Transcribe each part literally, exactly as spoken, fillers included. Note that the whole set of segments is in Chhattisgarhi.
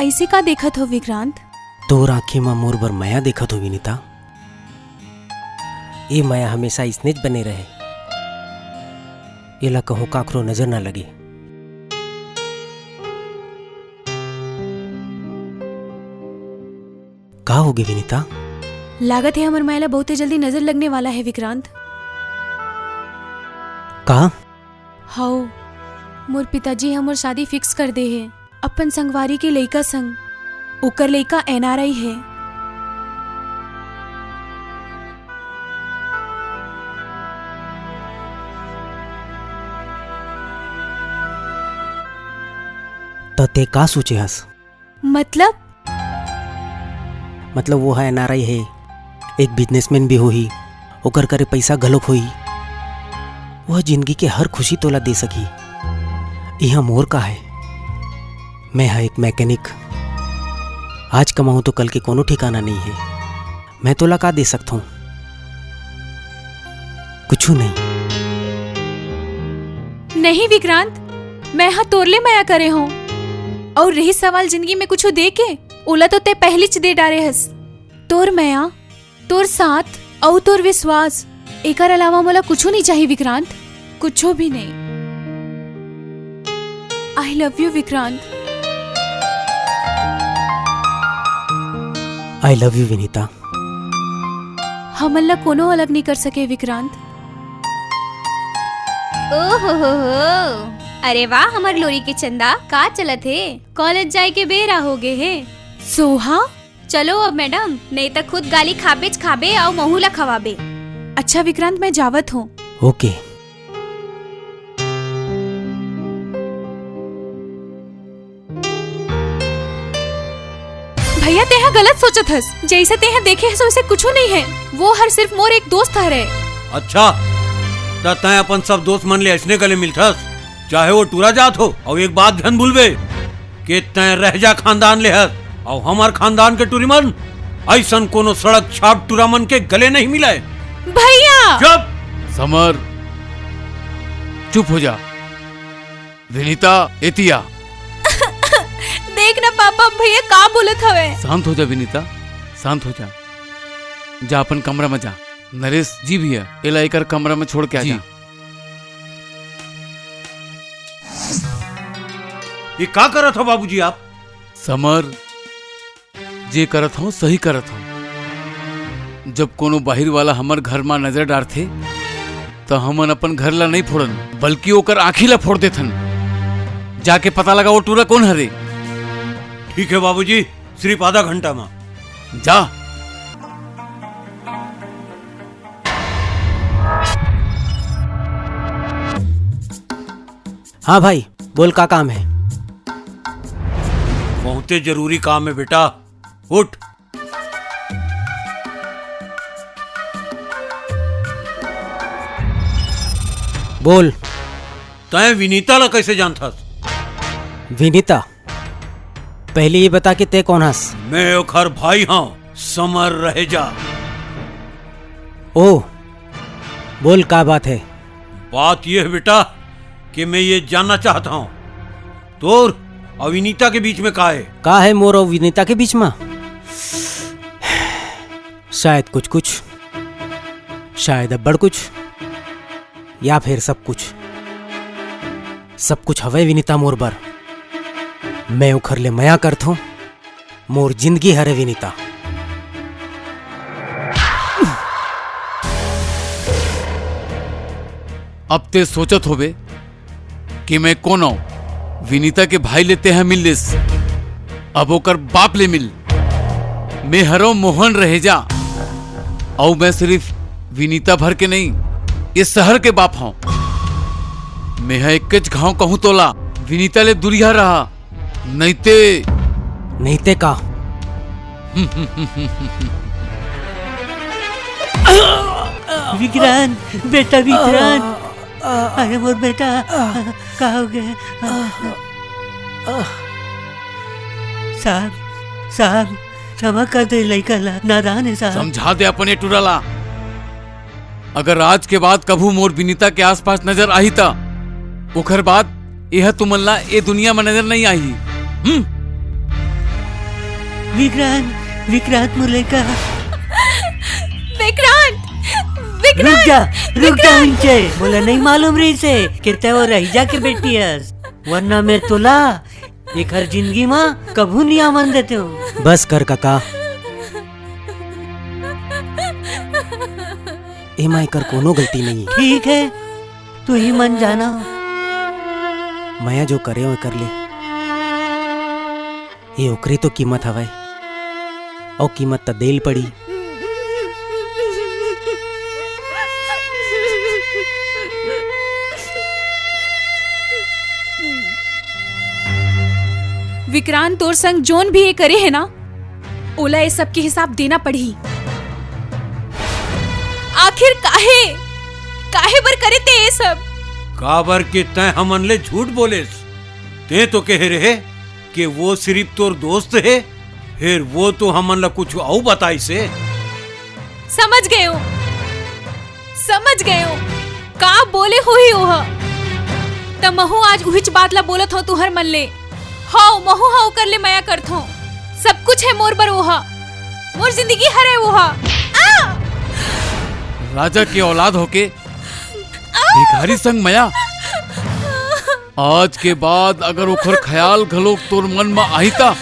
अइसे का देखत हो विक्रांत? तोर आँखी म मोर बर मया देखत हो विनीता। ए मया हमेशा अइसनेच बने रहे। एला कहूँ काकरो नजर ना लगे। का होगे विनीता? लागत हे हमर मया ला बहुते जल्दी नजर लगने वाला हे विक्रांत। का? हव, मोर पिताजी ह मोर शादी fix कर दे हे अपन संगवारी के लइका संग। ओकर लइका N R I हे। त तें का सोचे हस? मतलब? मतलब वो ह N R I हे, एक businessman भी होही, ओकर करा पइसा घलोक होही। वो ह जिनगी के हर खुशी तोला दे सकही। इहाँ मोर का हे? मैं ह एक mechanic। आज कमाहूँ तो कल के कोनो ठिकाना नइ हे। मैं तोला का दे सकत हँव? कुछू नहीं। नहीं विक्रांत, मैं ह तोर ले मया करे हँव। अउ रहिस सवाल जिनगी म कुछू दे के, ओला तो तें पहिलीच दे डारे हस। तोर मया, तोर साथ अउ तोर विश्वास, एकर अलावा मोला कुछू नइ चाही विक्रांत, कुछू भी नहीं। I love you Vikrant. I love you Vinita. हमन ला कोनो अलग नइ कर सके विक्रांत। ओ हो हो हो, अरे वाह हमर लोरी के चंदा, का चलत हे? College जाए के बेरा होगे हे। सोहा? चलो अब मैडम, नहीं त खुद गाली खाबेच खाबे अउ महू ला खवाबे। अच्छा विक्रांत, मैं जावत हँव। OK। भैया, तेंहा गलत सोचत हस। जइसे तेंहा देखे हस, वइसे कुछू नइ हे। वो हर सिर्फ मोर एक दोस्त हरे। अच्छा, त तैं अपन सब दोस्त मन ले अइसने गले मिलथस, चाहे वो टूरा जात हो। अउ एक बात झन भूलबे के तैं रहेजा खानदान ले हस, अउ हमर खानदान के टूरी मन अइसन कोनो सड़क छाप टूरा मन के गले नहीं मिलय। भैया! चुप! समर, चुप हो जा। विनीता, एती आ। देख ना पापा, भैया का बोलत हवे। शांत हो जा विनीता, शांत हो जा। जा अपन कमरा म जा। नरेश, जी भैया। एला एकर कमरा म छोड़ के आ जी। जा। ये का करत हो बाबूजी आप? समर, जे करत हँव, सही करत हँव। जब कोनो बाहिर वाला हमर घर म नजर डारथे, त हमन अपन घर ला नइ फोड़न, बल्कि ओकर आँखी ला फोड़ देथन। जाके पता लगा, वो टूरा कोन हरे। ठीक है बाबूजी, सिर्फ आधा घंटा म। जा। हाँ भाई, बोल, का काम हे? बहुते जरूरी काम हे बेटा, उठ। बोल। तैं विनीता ला कइसे जानथस? विनीता? पहिली ये बता के तैं कोन हस? मैं ओखर भाई हँव, समर रहेजा। ओ, बोल, का बात हे? बात ये हे बेटा कि मैं ये जानना चाहत हँव, तोर अउ विनीता के बीच म का हे? का हे मोर अउ विनीता के बीच म? शायद कुछ-कुछ, शायद अब्बड़ कुछ, या फेर सब कुछ। सब कुछ हवय विनीता मोर बर। मैं ओखर ले मया करथों। मोर जिंदगी हरे विनीता। अब तैं सोचत होबे कि मैं कोन अँव? विनीता के भाई ले तैं ह मिल लेस, अब ओकर बाप ले मिल। मैं हरँव मोहन रहेजा, अउ मैं सिरिफ विनीता भर के नहीं, ये शहर के बाप हँव। मैं ह एकेच घाँव कहूँ तोला, विनीता ले दुरिहा रहा, नइते। नइते का? विक्रांत, बेटा विक्रांत, अरे मोर बेटा, का होगे? साहब, साहब, क्षमा कर दे लइका ला, नादान हे साहब। समझा दे अपन ये टूरा ला। अगर आज के बाद कभू मोर विनीता के आसपास नजर आही त ओखर बाद एह तुमन ला ए दुनिया म नजर नइ आही। हम्म? विक्रांत, विक्रांत मोर लइका। विक्रांत, रुक विक्रांत, जा, रुक जा विक्रांत। इंचे। मोला नहीं मालूम रहिसे कि तैं वो रही जाके बेटी हस, वरना मैं तोला एखर जिंदगी मा कभू नहीं आवन देतेंव। बस कर काका, एमा एकर कोनो गलती नहीं है। ठीक है, तुही मन जाना। मया जो करे हो कर ले, ये ओकरे तो कीमत हवय, अउ कीमत त देल पड़ी। विक्रांत, तोर संग जोन भी ये करे हे ना, ओला ये सब के हिसाब देना पड़ही। आखिर काहे, काहे बर करे ते ये सब? काबर के तैं हमन ले झूठ बोलेस। तें तो कहे रहे कि वो सिरिफ तोर दोस्त हे, फेर वो तो हमन ला कुछु अउ बताइस हे। समझ गेंव, समझ गेंव, का बोले होही ओह। त महूं आज उहीच बात ला बोलत हंव तुंहर मन ले। हव, महूं ह ओकर ले मया करथंव। सब कुछ हे मोर बर ओह, मोर जिंदगी हरे ओह। आ! राजा के औलाद होके भिखारी संग मया। आज के बाद अगर ओखर ख्याल घलोक तोर मन म आही त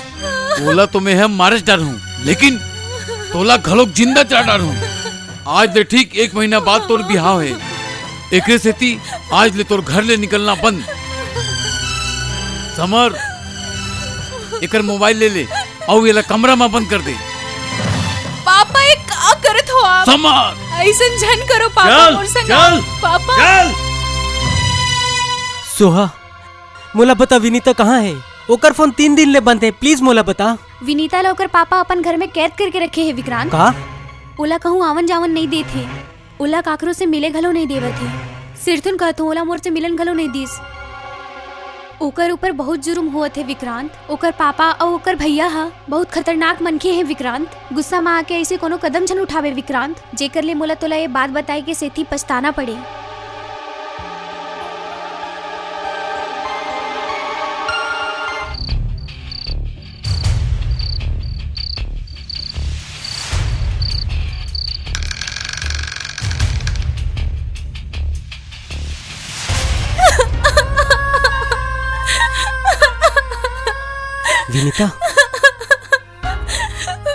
ओला तो मैं ह मारेच डारहूं, लेकिन तोला घलोक जिंदा जला डारहूं। आज ले ठीक एक महीना बाद तोर बिहाव हे, एकरे सेती आज ले तोर घर ले निकलना बंद। समर, एकर मोबाइल ले ले अउ एला कमरा म बंद कर दे। पापा, ये का करत हो आप? समर! अइसन झन करो पापा, चल, मोर संग चल, पापा। चल। सोहा, मोला बता, विनीता कहाँ हे? ओकर फोन तीन दिन ले बंद हे, please मोला बता। विनीता ला ओकर पापा अपन घर में कैद करके रखे हे, विक्रांत। का? ओला कहूँ आवन जावन नइ देत हे, ओला काकरो से मिले घलो नइ देवत हे। सिरथुन कहत हूँ, ओला मोर से मिलन घलो नइ दीस। ओकर ऊपर बहुत जुर्म होवत हे, विक्रांत। ओकर पापा अउ ओकर भैया ह बहुत खतरनाक मनखे हे, विक्रांत। गुस्सा म आके अइसे कोनो कदम झन उठावे, विक्रांत। जेकर ले मोला तोला ये बात बताए के सेती पछताना पड़े। विनीता,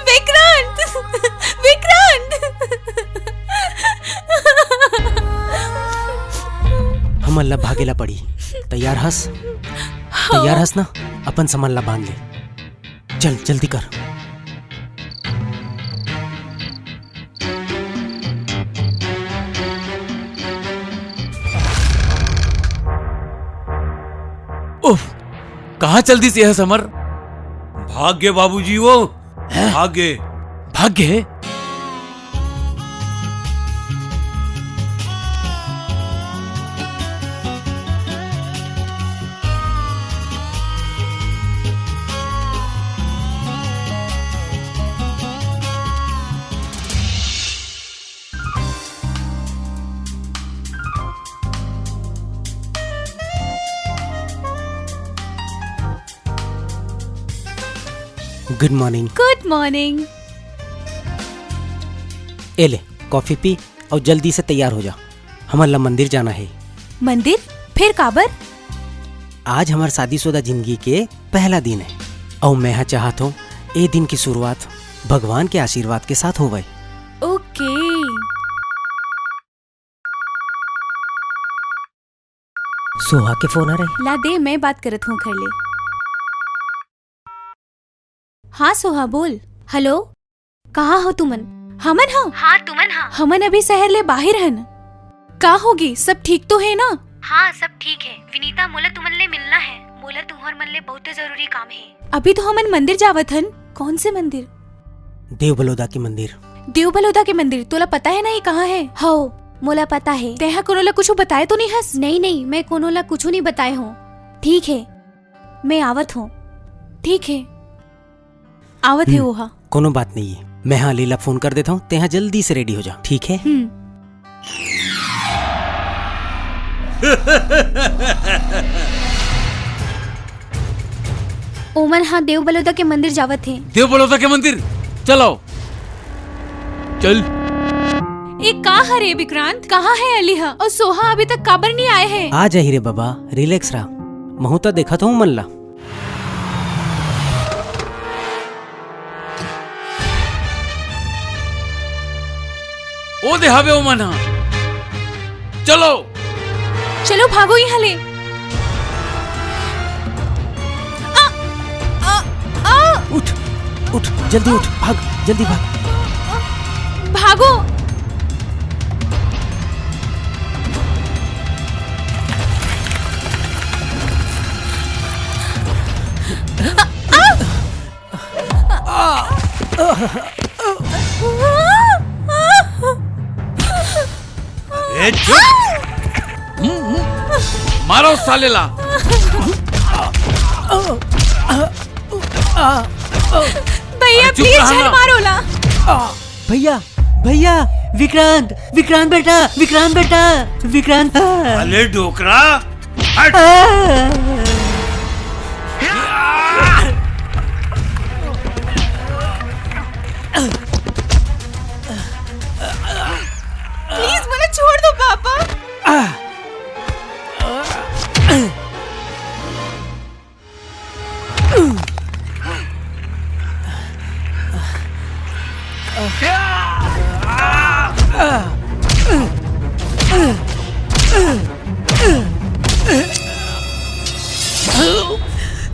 विक्रांत! विक्रांत! हमन ला भागे ला पड़ी। तैयार हस? हाँ। तैयार हस ना? अपन सामान ला बांध ले। चल, जल्दी कर। उफ, कहाँ चल दिस ये समर? भाग गे बाबूजी वो, हैं? भाग गे। भाग गे? Good morning। Good morning। ए ले, कॉफी पी अउ जल्दी से तैयार हो जा, हमन ला मंदिर जाना हे। मंदिर? फेर काबर? आज हमर शादीशुदा जिंदगी के पहला दिन हे, अउ मैं ह चाहत हूँ, ए दिन की शुरुआत भगवान के आशीर्वाद के साथ होवय। OK। सोहा के फोन आ रहे। ला दे, मैं बात करत हूँ, कर ले। हाँ सोहा, बोल। हेलो, कहाँ हो तुमन? हमन ह? हाँ, तुमन ह? हमन अभी शहर ले बाहिर हन। का होगे, सब ठीक तो हे ना? हाँ, सब ठीक हे। विनीता, मोला तुमन ले मिलना हे। मोला तुम्हर मन ले बहुते जरूरी काम हे। अभी तो हमन मंदिर जावत हन। कौन से मंदिर? देव बलोदा के मंदिर। देव बलोदा के मंदिर? तोला पता हे ना ये कहाँ हे? हव, मोला पता हे। तेहा कोनो ला कुछु बताए तो नहीं हस? नहीं, नहीं, मैं कोनो ला कुछु नहीं बताए हूँ। ठीक हे, मैं आवत हूँ। ठीक हे, आवत हे हम्म, ओहा। कोनो बात नहीं हे, मैं हा लीला फोन कर देता हूँ, तेहा जल्दी से रेडी हो जा, ठीक हे? हम्म। ओमन हा देव बलोदा के मंदिर जावत हे। देव बलोदा के मंदिर? चलो, चल। ए का हरे विक्रांत, कहाँ हे अली हा? अउ सोहा अभी तक काबर नहीं आए हे? आ जाही रे बाबा, रिलैक्स रह। महू त देखत हूँ मन ला। ओ दे हवे ओमन हा। चलो। चलो भागो यहाँ ले। आ, आ, आ। उठ, उठ, जल्दी उठ, भाग, जल्दी भाग। भागो। ए, चुप! हम्म, हम्म। मारो साले ला। भैया, अरे, चुप प्लीज रहा ना। मारो ला। भैया, भैया, विक्रांत, विक्रांत बेटा, विक्रांत बेटा, विक्रांत। अले डोकरा, हट। प्लीज, मुझे छोड़ दो, पापा।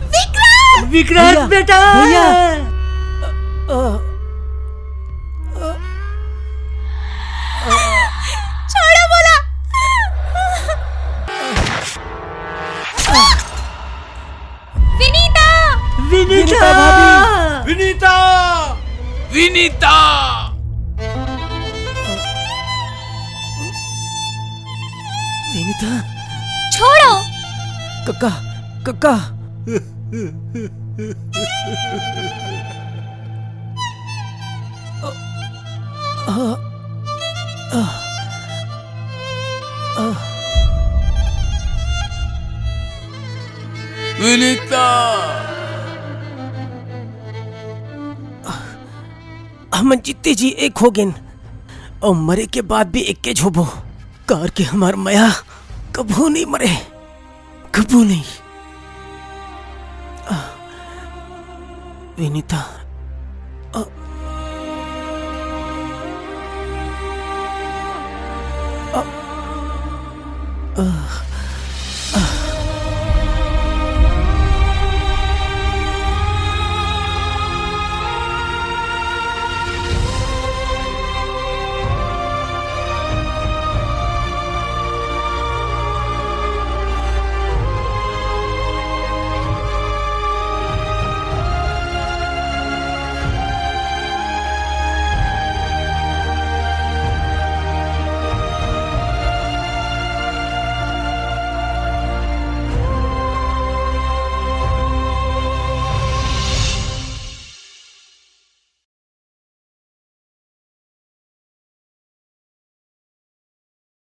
विक्रांत! विक्रांत भैया, बेटा! भैया! छोड़ो बोला। विनीता! विनीता! विनीता भाभी! विनीता! विनीता! विनीता! छोड़ो! कक्का, कक्का! विनीता! हमन जीते जी एक हो गेन, अउ मरे के बाद भी एक के होबो, कार के हमार मया कभू नहीं मरे। कभू नहीं। आ, विनीता। आ, आ, आ,